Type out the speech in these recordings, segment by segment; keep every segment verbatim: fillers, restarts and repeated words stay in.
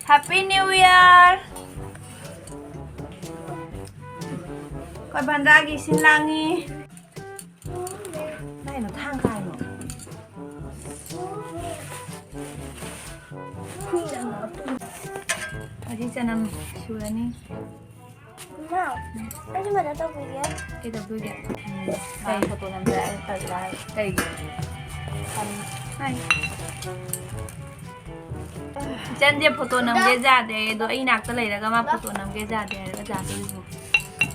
Happy New Year! ꯑꯩꯈꯣꯏ ꯚꯟꯗ꯭ꯔꯥꯒꯤ ꯏꯁꯤꯡ ꯂꯥꯡꯉꯤ꯫ ꯀꯥꯏꯅꯣ? ꯊꯥꯡ ꯀꯥꯏꯅꯣ? ꯍꯧꯖꯤꯛ ꯆꯅꯝ ꯁꯨꯔꯅꯤ꯫ ꯏꯃꯥ, ꯑꯩꯁꯨ ꯃꯊꯛ ꯇꯧꯕꯤꯒꯦ꯫ ꯀꯩꯗꯧꯗꯣꯏꯒꯦ? ꯀꯩ? ꯐꯣꯇꯣ ꯅꯝꯕ ꯌꯥꯏ, ꯇꯜꯂꯦ ꯍꯥꯏ꯫ ꯀꯩꯒꯤ? ꯍꯥꯏ꯫ ꯏꯆꯟꯁꯦ ꯐꯣꯇꯣ ꯅꯝꯒꯦ ꯌꯥꯗꯦ, ꯑꯗꯣ ꯑꯩ ꯏꯅꯥꯛꯇ ꯂꯩꯔꯒ ꯃꯥ ꯐꯣꯇꯣ ꯅꯝꯒꯦ ꯌꯥꯗꯦ ꯍꯥꯏꯔꯒ ꯌꯥꯗꯣꯔꯤꯕꯣ?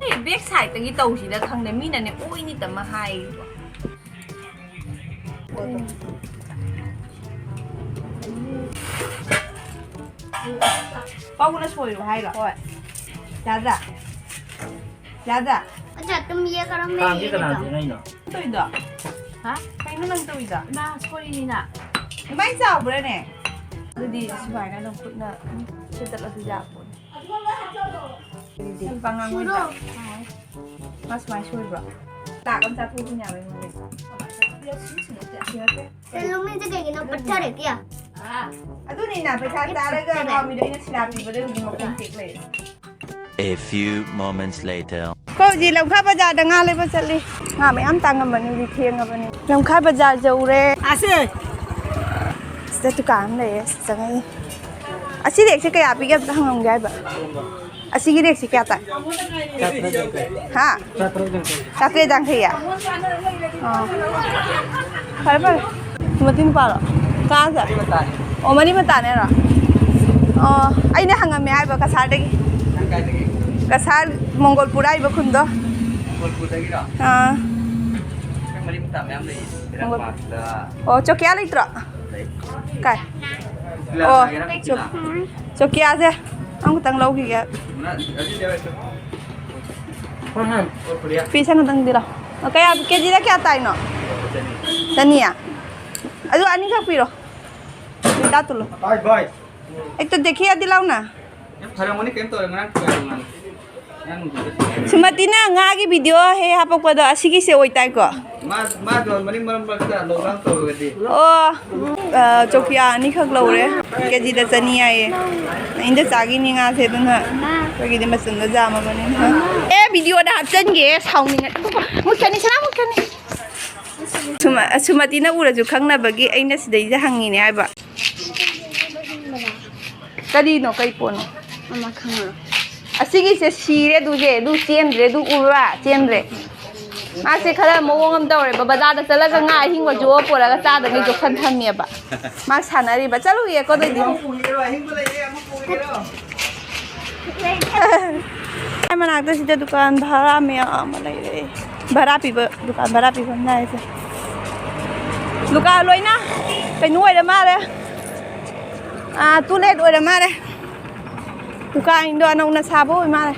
ꯑꯩ ꯕꯦꯛ ꯁꯥꯏꯠꯇꯒꯤ ꯇꯧꯁꯤꯔ ꯈꯪꯗꯦ, ꯃꯤꯅꯅꯦ ꯑꯣꯏꯅꯤ ꯇꯝꯃ ꯍꯥꯏꯌꯦꯕ꯫ ꯄꯥꯎꯅ ꯁꯣꯏꯔꯣ ꯍꯥꯏꯔꯣ? ꯍꯣꯏ꯫ ꯌꯥꯗ꯭ꯔꯥ? ꯌꯥꯗ꯭ꯔꯥ? ꯑꯆꯥ, ꯇꯨꯝ ꯌꯦ ꯀꯔꯝ ꯂꯩ ꯀꯥꯡꯁꯦ ꯌꯦ ꯀꯅꯥꯅ ꯀꯔꯝ? ꯊꯦꯡꯉꯛꯏꯅꯣ? ꯇꯧꯔꯤꯗꯣ? ꯍꯥ? ꯀꯩꯅꯣ ꯅꯪ ꯇꯧꯔꯤꯗꯣ? ꯏꯃꯥ, ꯁꯣꯔꯤꯅꯤꯅ꯫ ꯑꯗꯨꯃꯥꯏꯅ ꯆꯥꯎꯕ꯭ꯔꯥꯅꯦ? ꯑꯗꯨꯗꯤ ꯁꯨꯃꯥꯏꯅ ꯅꯪ ꯈꯨꯠꯅ ꯑꯗꯨꯝ ꯁꯦꯠꯇꯠꯂꯁꯨ ꯌꯥꯄꯣꯠꯅꯤ꯫ ꯑꯗꯨꯗꯤ ꯁꯨꯔꯣ꯫ ꯃꯥ ꯁꯨꯃꯥꯏꯅ ꯁꯣꯏꯕ꯭ꯔꯣ? ꯂꯥꯛ ꯑꯃ ꯆꯥꯊꯣꯛꯄꯅꯦ ꯍꯥꯏꯕ ꯑꯩꯉꯣꯟꯗ꯫ ꯁꯤꯔꯛꯇꯦ꯫ ꯆꯦ ꯂꯣꯃꯤꯁꯦ ꯀꯩꯒꯤꯅꯣ ꯄꯠꯊꯔꯛꯏ? ꯑꯗꯨꯅꯤꯅ ꯄꯩꯁꯥ ꯆꯥꯔꯒ ꯃꯥꯃꯤꯗ ꯑꯩꯅ ꯁꯤꯔꯥ ꯄꯤꯕꯗ ꯍꯧꯖꯤꯛ ꯃꯈꯣꯡ ꯇꯦꯛ ꯂꯩꯔꯦ꯫ A few moments later. ꯑꯩꯈꯣꯏ ꯍꯧꯖꯤꯛ ꯂꯝꯈꯥꯏ ꯕꯖꯥꯔꯗ ꯉꯥ ꯂꯩꯕ ꯆꯠꯂꯤ꯫ ꯉꯥ ꯃꯌꯥꯝ ꯇꯥꯡꯉꯝꯕꯅꯤ, ꯍꯧꯖꯤꯛ ꯊꯦꯡꯉꯕꯅꯤ꯫ ꯂꯝꯈꯥꯏ ꯕꯖꯥꯔ ꯌꯧꯔꯦ꯫ ꯑꯁꯦ! ꯁꯤꯗ ꯗꯨꯀꯥꯟ ꯑꯃ ꯂꯩꯌꯦ, ꯁꯤ ꯆꯪꯉꯛꯏ꯫ ꯑꯁꯤ ꯔꯦꯛꯁꯦ ꯀꯌꯥ ꯄꯤꯒꯦ ꯑꯝꯇ ꯍꯪꯉꯝꯒꯦ ꯍꯥꯏꯕ꯫ ꯑꯁꯤꯒꯤ ꯔꯦꯛꯁꯦ ꯀꯌꯥ ꯇꯥꯏ? ꯍꯥ? ꯆꯥꯇ꯭ꯔꯦꯠ ꯌꯥꯡꯈꯩ꯫ ꯑꯥ꯫ ꯐꯔꯦ, ꯐꯔꯦ꯫ ꯃꯇꯤꯟ ꯄꯥꯔꯣ꯫ ꯀꯥꯁꯦ? ꯑꯣ, ꯃꯔꯤ ꯃꯇꯥꯅꯦꯔꯣ? ꯑꯣ, ꯑꯩꯅ ꯍꯪꯉꯝꯃꯦ ꯍꯥꯏꯕ ꯀꯁꯥꯔꯗꯒꯤ꯫ ꯅꯪ ꯀꯥꯏꯗꯒꯤ? ꯀꯁꯥꯔ ꯃꯣꯡꯒꯣꯜꯄꯨꯔ ꯍꯥꯏꯕ ꯈꯨꯟꯗꯣ꯫ ꯃꯣꯡꯒꯣꯜꯄꯨꯔꯗꯒꯤꯔꯣ? ꯑꯥ꯫ ꯅꯪ ꯃꯔꯤ ꯃꯇꯥ ꯃꯌꯥꯝ ꯂꯩꯌꯦ꯫ ꯃꯣꯡꯒꯣꯜ-, ꯏꯔꯥꯡꯄꯥꯠꯇ꯫ ꯑꯣ, ꯆꯣꯀꯤꯌꯥ ꯂꯩꯇ꯭ꯔꯣ? ꯂꯩ꯫ ꯀꯥꯏ? ꯁꯤꯂꯥ ꯑꯣ, ꯁꯥꯒꯦꯔꯥ ꯆꯣ-, ꯁꯤꯂꯥ? ꯆꯣꯀꯤꯌꯥꯁꯦ ꯑꯃꯈꯛꯇꯪ ꯂꯧꯈꯤꯒꯦ꯫ ꯄꯤꯁ ꯑꯃꯇꯪ ꯄꯤꯔꯣ꯫ ꯀꯌꯥ, ꯀꯦꯖꯤꯗ ꯀꯌꯥ ꯇꯥꯏꯅꯣ? ꯆꯅꯤꯌꯥ? ꯑꯗꯨ ꯑꯅꯤꯈꯛ ꯄꯤꯔꯣ꯫ ꯇꯥ ꯇꯨꯂꯣ꯫ ꯕꯥꯏ, ꯕꯥꯏ꯫ ꯑꯦꯛꯇ ꯗꯦꯈꯤꯌꯥ ꯗꯤꯂꯥꯎꯅ꯫ ꯌꯥꯝ ꯐꯔꯝꯒꯅꯤ, ꯀꯩꯝ ꯇꯧꯔꯣꯏ, ꯉꯔꯥꯡ ꯊꯨꯒꯥꯏꯕ ꯉꯥꯅꯨ꯫ ꯁꯨꯃꯇꯤꯅ ꯉꯥꯒꯤ ꯚꯤꯗꯤꯑꯣ ꯍꯦꯛ ꯍꯥꯄꯛꯄꯗꯣ ꯑꯁꯤꯒꯤꯁꯦ ꯑꯣꯏꯇꯥꯏꯀꯣ? ꯃꯥ, ꯃꯥ ꯌꯣꯟꯕꯅꯤ ꯃꯔꯛ ꯃꯔꯛꯇ lockdown ꯇꯧꯔꯒꯗꯤ꯫ ꯑꯣ, ꯑ, ꯆꯧꯀꯤꯌꯥ ꯑꯅꯤꯈꯛ ꯂꯧꯔꯦ꯫ ꯀꯦꯖꯤꯗ ꯆꯅꯤ ꯍꯥꯏꯌꯦ꯫ ꯏꯟꯗ ꯆꯥꯒꯤꯅꯤ ꯉꯥꯁꯦ, ꯑꯗꯨꯅ ꯑꯩꯈꯣꯏꯒꯤꯗꯤ ꯃꯆꯨꯝꯗꯣ ꯌꯥꯝꯃꯕꯅꯤꯅ꯫ ꯑꯦ, ꯚꯤꯗꯤꯑꯣꯗ ꯍꯥꯞꯆꯟꯒꯦ, ꯁꯥꯎꯅꯤꯡꯉꯦ꯫ ꯃꯨꯠꯈ꯭ꯔꯅꯤ, ꯁꯅꯥ ꯃꯨꯠꯈ꯭ꯔꯅꯤ꯫ ꯁꯨꯃ-, ꯁꯨꯃꯇꯤꯅ ꯎꯔꯁꯨ ꯈꯪꯅꯕꯒꯤ ꯑꯩꯅ ꯁꯤꯗꯩꯗ ꯍꯪꯉꯤꯅꯦ ꯍꯥꯏꯕ꯫ ꯀꯔꯤꯅꯣ? ꯀꯩ ꯄꯣꯠꯅꯣ? ꯑꯃ ꯈꯪꯉꯔꯣꯏ꯫ ꯑꯁꯤꯒꯤꯁꯦ ꯁꯤꯔꯦ, ꯑꯗꯨꯁꯦ, ꯑꯗꯨ ꯆꯦꯟꯗ꯭ꯔꯦ, ꯑꯗꯨ ꯎꯕ꯭ꯔꯥ? ꯆꯦꯟꯗ꯭ꯔꯦ꯫ ꯃꯥꯁꯦ ꯈꯔ ꯃꯑꯣꯡ ꯑꯃ ꯇꯧꯔꯦꯕ, ꯕꯖꯥꯔꯗ ꯆꯠꯂꯒ ꯉꯥ ꯑꯍꯤꯡꯕ ꯌꯣꯛꯑ ꯄꯨꯔꯒ ꯆꯥꯗꯉꯩ ꯌꯣꯛꯁꯟ ꯊꯝꯃꯦꯕ꯫ ꯃꯥ ꯁꯥꯟꯅꯔꯤꯕ꯫ ꯆꯠꯂꯨꯏꯌꯦꯀꯣ, ꯑꯗꯨꯏꯗꯤ꯫ ꯑꯩ ꯃꯅꯥꯛꯇ ꯁꯤꯗ ꯗꯨꯀꯥꯟ ꯚꯔꯥ ꯃꯌꯥꯝ ꯑꯃ ꯂꯩꯔꯦ꯫ ꯚꯔꯥ ꯄꯤꯕ ꯗꯨꯀꯥꯟ, ꯚꯔꯥ ꯄꯤꯕ ꯑꯃ ꯂꯥꯛꯑꯦꯁꯦ꯫ ꯗꯨꯀꯥꯟ ꯂꯣꯏꯅ ꯀꯩꯅꯣ ꯑꯣꯏꯔ ꯃꯥꯜꯂꯦ꯫ ꯑꯥ, ꯇꯨꯂꯦꯠ ꯑꯣꯏꯔ ꯃꯥꯜꯂꯦ꯫ ꯗꯨꯀꯥꯟꯗꯣ ꯑꯅꯧꯅ ꯁꯥꯕ ꯑꯣꯏ ꯃꯥꯜꯂꯦ꯫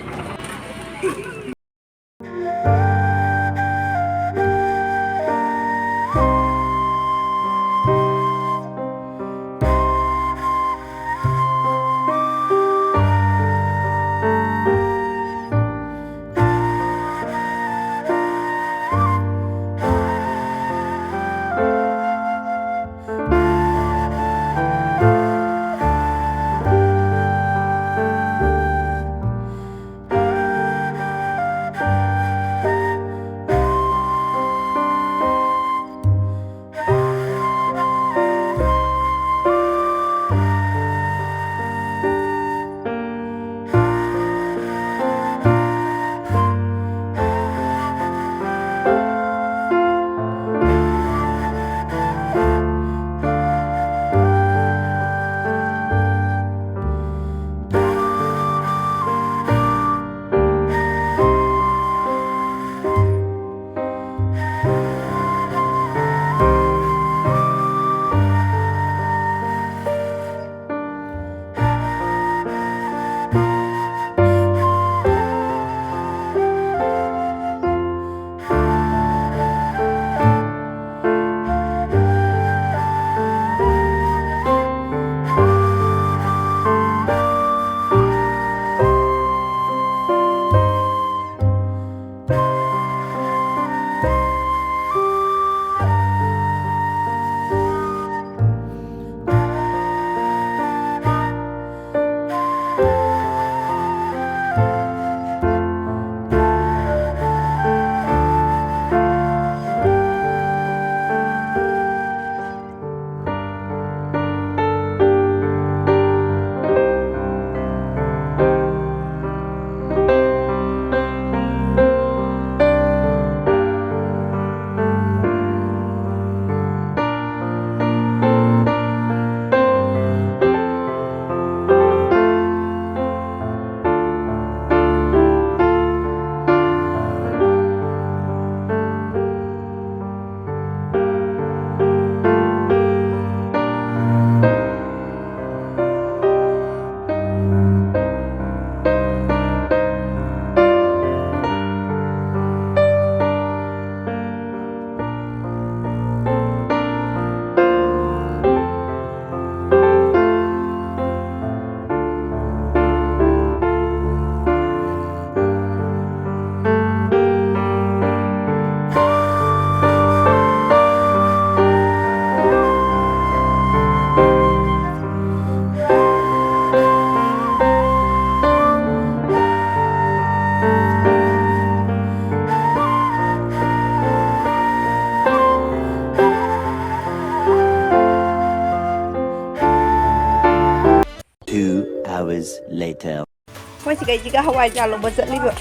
Later. ꯑꯩꯈꯣꯏ ꯁꯤꯒꯩꯁꯤꯒ ꯍꯋꯥꯏꯖꯥꯔ ꯂꯧꯕ ꯆꯠꯂꯤꯕ꯫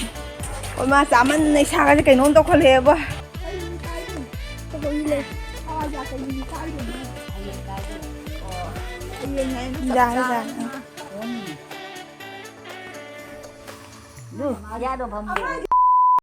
ꯑꯣ, ꯃꯥ ꯆꯥꯃꯟꯅ ꯏꯁꯥꯒꯁꯦ ꯀꯩꯅꯣꯝ ꯇꯧꯈꯠꯂꯛꯑꯦꯕ꯫ ꯌꯥꯔꯦ, ꯌꯥꯔꯦ꯫ ꯌꯥꯗꯣ ꯐꯝ